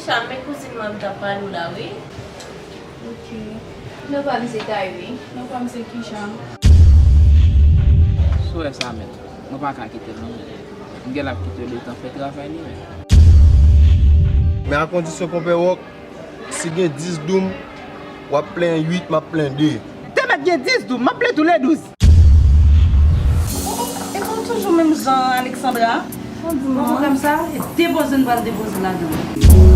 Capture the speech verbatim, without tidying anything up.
Sa men kouzin mwen m t ap pale w la wi. Ok. Nou pa misye Kyrie, nou pa misye Kisha. Sou wè sa menm, mwen pa ka kite l non. M gen l ap kite l letan fè travay li menm. Men a kondisyon konpè Wòk, si gen dis doum, w ap plen uit, m ap plen de. Te mèt gen dis doum, m ap plen tou le douz. E konn toujou menm jan Alexandra. Pran pwogram sa, e depoze n pral depoze ladan.